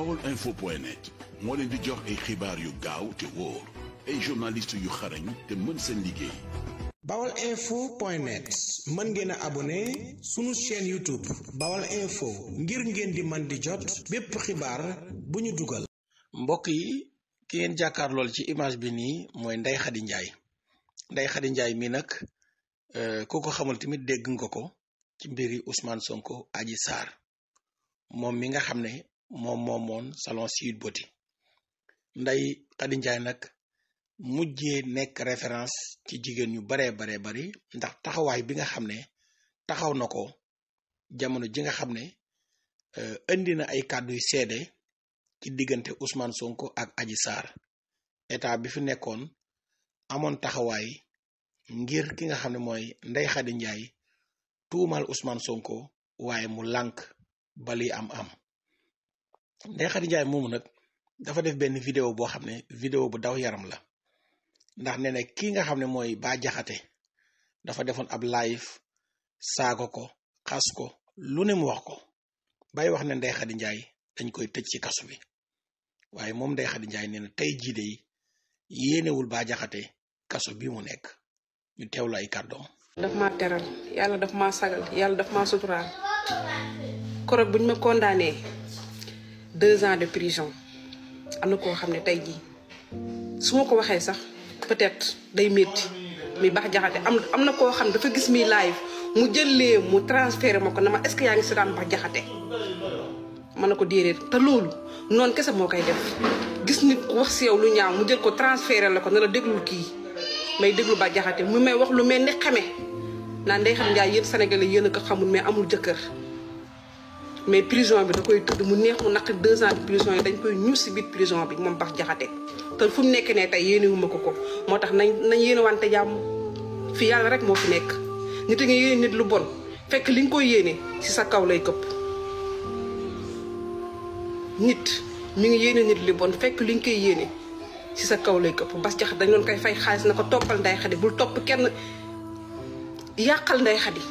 baolinfo.net moo leen di jox ay xibaar yu gaaw te wóor ay journaliste yu xarañ te mën seen liggéey. baolinfo.net mën ngeen a abonné sunu chaîne YouTube Baol Info ngir ngeen di man di jot bépp xibaar bu ñu dugal. mbokk yi ki ngeen jàkkaar lool ci image bi nii mooy Ndeye Khady Ndiaye. Ndeye Khady Ndiaye mi nag ku ko xamul tamit dégg nga ko ci mbiri Ousmane Sonko Adji Sarr moom mi nga xam ne moom moomoon salon Sweet Beauty. Ndeye Khady Ndiaye nag mujjee nekk référence ci jigéen ñu baree bari ndax taxawaay bi nga xam ne taxaw na ko jamono ji nga xam ne indi na ay kàddu yu seede ci diggante Ousmane Sonko ak Adji Sarr. état bi fi nekkoon amoon taxawaay ngir ki nga xam ne mooy Ndeye Khady Ndiaye tuumal Ousmane Sonko waaye mu lànk bali am Ndeye Khady Ndiaye moomu nag dafa def benn vidéo boo xam ne vidéo bu daw yaram la ndax nee na kii nga xam ne mooy Bah Diakhaté dafa defoon ab live saago ko xas ko lu ne mu wax ko bay wax ne Ndeye Khady Ndiaye dañ koy tëj ci kasu bi waaye moom Ndeye Khady Ndiaye nee na tey jii de yéenewul Bah Diakhaté kaso bi mu nekk ñu teewlu ay kàddoom. daf maa teral yàlla daf maa sagal yàlla daf maa suturaal koroog buñ ma condamné 2 ans de prison am na koo xam ne tey jii su ma ko waxee sax peut-être day métti mi Bah Diakhaté am na koo xam dafa gis mi live mu jëlee mu transféré ma ko na ma est-ce que yaa ngi si daan Bah Diakhaté ma ne ko déedéet te loolu noonu kese moo koy def gis nit wax si yow lu ñaaw mu jël ko transféré la ko na la déglul kii may déglu Bah Diakhaté mu may wax lu mel ni xame naan Ndeye Khady Ndiaye yéen Sénégalais yéen a ko xamul mais amul jëkkër mais prison bi da koy tëdd mu neex mu naq 2 ans de prison yi dañ koy ñuus si biir prison bi moom Bah Diakhaté te fu mu nekk ne tey yéenewuma ko moo tax nañ yéene wante jàmm fi yàlla rek moo fi nekk nit a nga yéene nit lu bon fekk li nga koy yéene si sa kaw lay këpp nit mi ngi yéene nit li bon fekk li nga koy yéene si sa kaw lay këpp Bah Diakhaté dañ doon koy fay xaalis na ko toppal Ndeye Khady bul topp kenn yàqal Ndeye Khady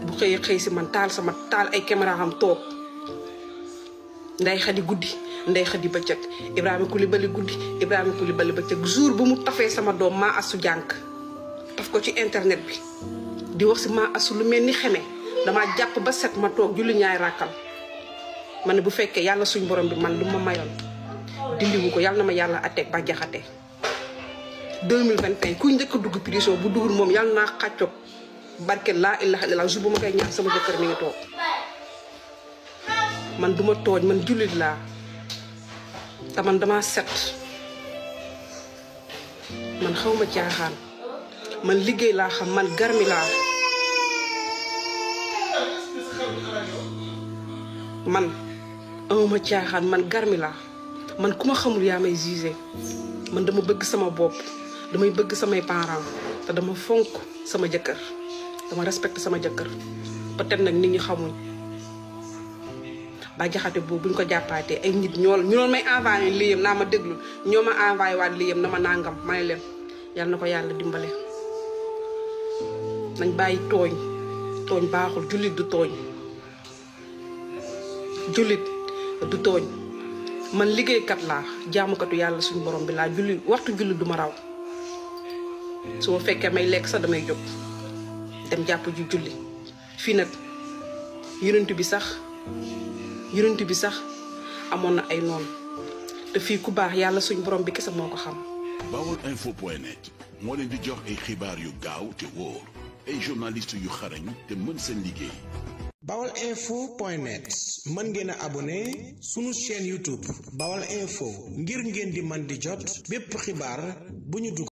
bu xëy si man taal ay caméra am toog Ndeye Khady guddi Ndeye Khady bëccëg Ibrahima Coulibaly guddi Ibrahima Coulibaly bëccëg jour bu mu tafee sama doom maa asu jànk taf ko ci internet bi di wax si maa asu lu mel ni xeme dama jàpp ba set ma toog julli ñaay ràkkal ma ne bu fekkee yàlla suñ borom bi man lu ma mayoon dindiwu ko yàlla na ma yàlla atteeg Bah Diakhaté 2021 kuy njëkk a dugg prison bu duggul moom yàlla naa xàccoog barke laa ilaha illallah jour bu ma koy ñaan sama jëkkër mi ngi toog man duma tooñ man jullit laa te man dama set man xawma caaxaan man liggéey laa xam man garmi laa man amuma caaxaan man garmi laa man ku ma xamul yaa may jugé man dama bëgg sama bopp damay bëgg samay parents te dama fonk sama jëkkër dama respecté sama jëkkër peut-être nag nit ñi xamuñ Bah Diakhaté boobu buñ ko jàppaatee ay nit ñu doon may envoyé liyam naa ma déglu ñoo ma envoyé waat liyam na ma nangam ma ne leen yal na ko yàlla dimbale nañ bàyyi tooñ baaxul jullit du tooñ man liggéeykat laa jaamukatu yàlla suñu borom bi laa waxtu julli du ma raw su ma fekkee may lekk sax damay jóg dem jàpp ju julli fii nag yonent bi sax amoon na ay noonu te fii ku baax yàlla suñu borom bi kese moo ko xam. baolinfo.net moo leen di jox ay xibaar yu gaaw te wóor ay journaliste yu xarañ te mën seen liggéey. baolinfo.net mën ngeen a abonné sunu chaîne YouTube Baol Info ngir ngeen di man di jot bépp xibaar bu ñu dugg.